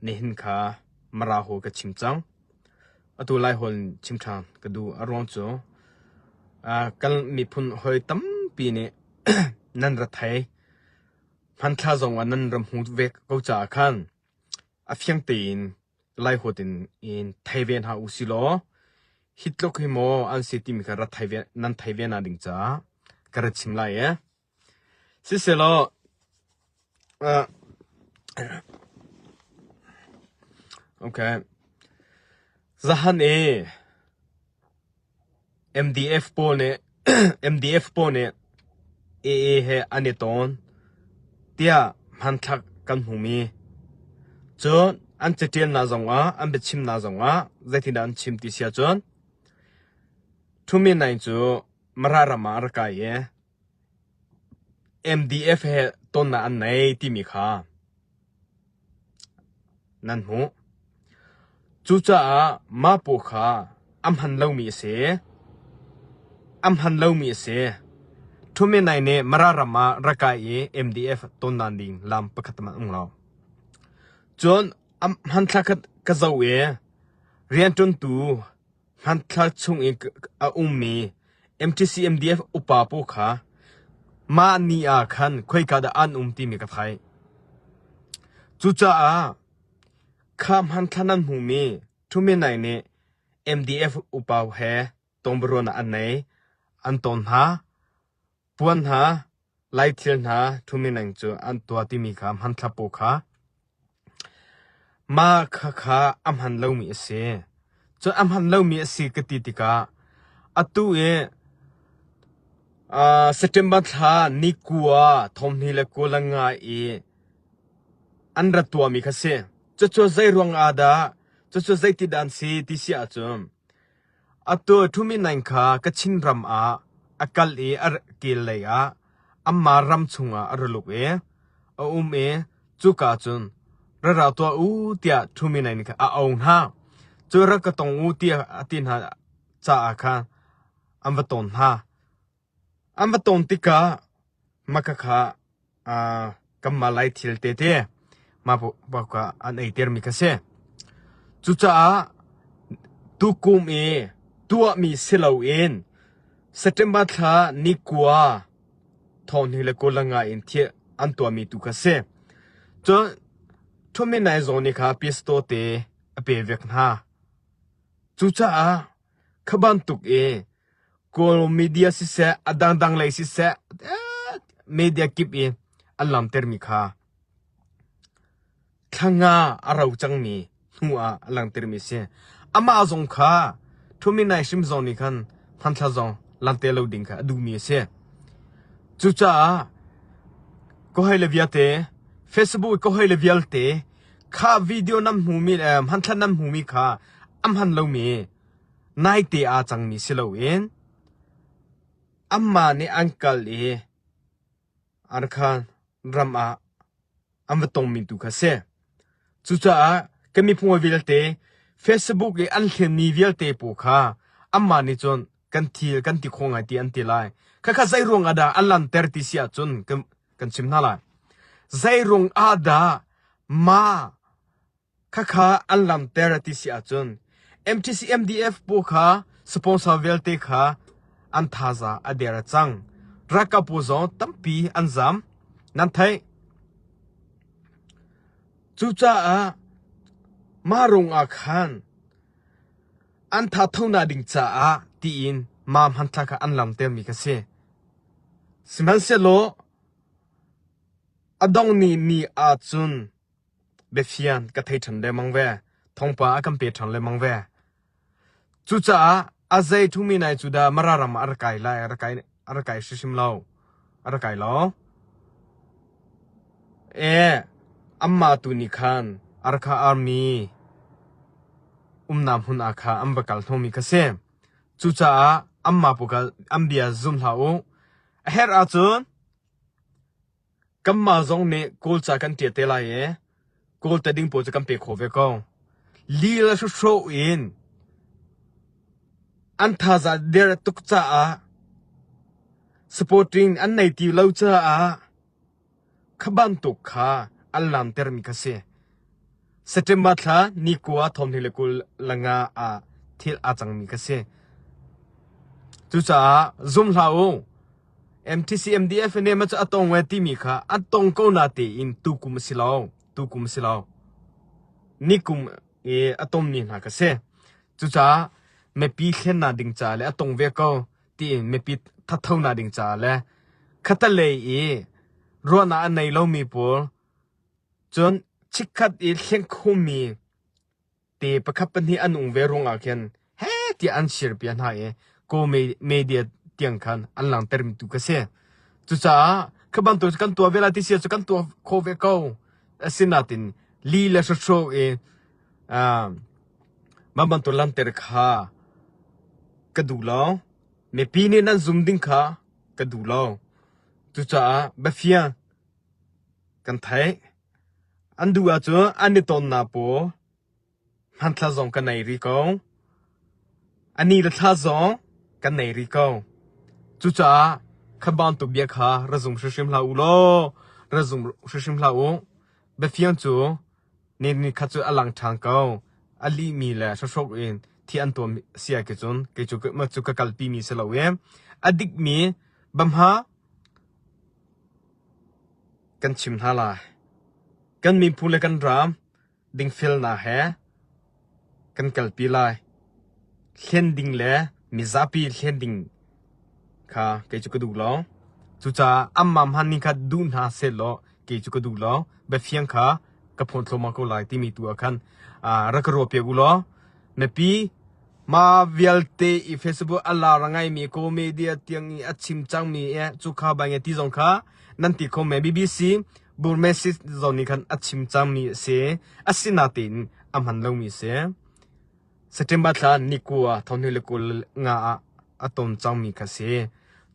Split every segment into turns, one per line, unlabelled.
Nihin kha Mara hawl ka chim cang. Atu Laihawl in chim ṭhan ka duh. A ruang cu kan miphun hawi tampi nih nan ra thei. Hmanthla zong ah nan ra hmu ve ko caah khan a fiang tein Laihawl in thei ve hna usih law hi tluk hi maw an si timi kha ra thei ve, nan thei ve na ding caah ka ra chim lai ee. Siselaw okay zahan i MDF pawl nih MDF pawl nih AA he an i tawn tiah hmanthlak kan hmumi cun an caṭialnak zongah an biachimnak zongah zeitindah an chim ti si ahcun Ṭhumi Naing cu Mara ram ah a ra kai i MDF he tonnak an nei timi kha nan hmuh. Cucaah mah paw kha a hman lomi a si. A hman lomi a si. Ṭhumenai nih Mara ram ah rak kai i MDF tonnak ding lam pakhat hmanh um lo. Cun a hmanthlak kha ka zoh i rianṭuantu Hmanthlak chung i a ummi MTCMDF upa pawl kha mah ni ah khan khoika dah an um timi ka theih. Cucaah kha hmanthlak nan hmuhmi Ṭhuminai nih MDF upa he tonbiaruahnak an nei, an ton hna. Puan hna, Laithil hna ṭhumineng cu an tuah timi kha hmanthlak pawl kha mah khakha a hman lomi a si. Cun a hman lomi a si ka ti tikah atu i uh, September thla ni kua 25 i an ra tuahmi kha si. Cucu zei ruang ah dah, cucu zeiti dah an si ti si ahcun Atu ṭhumineng kha Kachin ram ah a kal i a kil lei ah anmah ram chungah a ra luk i a um i cuka cun ra ra tuah u tiah ṭhumineng nih khan a auh hna. Cu rak ka tong u tiah a ti hna caah khan an va tawn hna. An va tawn tikah mah khakha kanmah Lai thil tete mah paoh an eitermi kha si. Cucaah tukum i tuahmi si loin September thla ni kua thawhni le 25 in thil an tuahmi tu kha si. Cun Ṭhuminai zong nih kha pistol te a pe vek hna. Cucaah kha bantuk i Kawl media siseh, a dangdang lei siseh, media kip i an lamtermi kha thlanga a ro cangmi hnu ah a langhtermi a si. Amah zong kha Thuminai hrim zong nih khan hmanthla zong langhter lo ding kha a duhmi a si. Cucaah ka hoi le vialte, Facebook i ka hoi le vialte kha video nan hmumi le hmanthla nan hmumi kha a hman lomi Naite aa cangmi si loin anmah nih an kal i Arkhan ram ah an va tongmi tu kha si. Cucaah kan miphun vialte Facebook i an hlenmi vialte pawl kha anmah nih cun kan thil kan ti kho ngai ti an ti lai. Khakha zei ruang ah dah an lanter ti si ahcun kan, kan chim hna lai. Zei ruang ah dah mah Khakha an lamter ti si ahcun MTC MDF pawl kha sponsor vialte kha an thaza a der cang. Ralkap pawl zong tampi an zam. Nan theih. Cucaah mah rung ah khan an tha tho ding caah tiin mah hmanthlak kha an lamtermi kha si. Sihmanhsehlaw a dong ni ni ahcun biafian ka thei ṭhan lengmang ve. Thawngpa a kan pe ṭhan lengmang ve. Cucaah a zei ṭhumi nai cu dah Mara ram ah a ra kai lai, a ra kai, a ra kai hrimhrim lo. A ra kai lo. E, amma tu nih khan Arkha Army umnak hmun ah kha an va kal hnawmi kha si. Cucaah amma pu kha an bia zum hlah u. A herh ahcun Kanmah zong nih Kawlca kan ṭial te lai i Kawl tading pawl cu kan pe khawh ve ko. Lila hruhruh in an thazaang der tuk caah supporting an nei ti lo caah kha bantuk kha an lamtermi kha si. September thla ni kua 2025 ah thil aa cangmi kha si. Cucaah zum hlah u. MTC MDF nih ma cu a tong ve timi kha a tong ko na tein tukum a si lo. Tukum a si lo. Nikum i a tommi hna kha si. Cucaah mipi thlennak ding ca le a tong ve ko tiin mipi thathonak ding caah le khatalei i ruahnak a nei lomi pawl cun chikkhat i thleng khomi te pakhat pahnih an um ve ruangah khin heh tiah an share-piak hna i Kaw media tiang khan an langhtermi tu ka si. Cucaah kha bantuk kan tuah ve lai ti si cu kan tuah khawh ve ko. Asinain li le hrohro i mah bantuk langhter kha ka duh lo. Mipi nih nan zum ding kha ka duh lo. Cucaah biafiang kan theih. An duh ahcun an i tonnak pawl hmanthla zong ka nei rih ko. A ni le thla zong kan nei rih ko. Cucaah kha bantuk bia kha ra zum hrimhrim hlah u law ra zum hrimhrim hlah u. Biafiang cu ni ni khat cu a lang ṭhan ko. A lihmi le hrohhrok in thi an tuam si ah cun kei cu cu ka kalpimi si lo i a dikmi bamha kan chim hna lai. Kan miphun le kan ram dingfelnak he kan kalpi lai. Hlen ding le mizapi hlen ding kha kei cu ka duh lo. Cucaah anmah hmanh nih kha duh hna sehlaw kei cu ka duh lo. Biafiang kha ka phawn thluahmah ko lai timi tu ah khan rak ka ruahpiak u law mipi mah vialte i Facebook a lar a ngaimi comedian tiang i a chim cangmi cu kha bang ti zong kha nan ti kho men. BBC Burmese zong nih khan a chim cangmi a si. Asinain a hman lomi a si. September thla ni kua 2025 ah a ton cangmi kha si.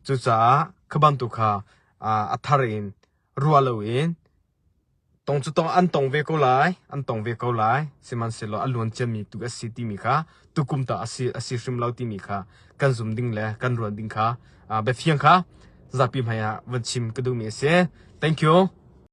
Cucaah kha bantuk kha a thar in ruah loin tong cu tong an tong ve ko lai, an tong ve ko lai. Sihmanhsehlaw a luan ciami tu a si timi kha tukum ta a si a si hrim lo timi kha kan zum ding le kan ruan ding kha biafiang kha zapi hmai ah van chim ka duhmi a si. Thank you.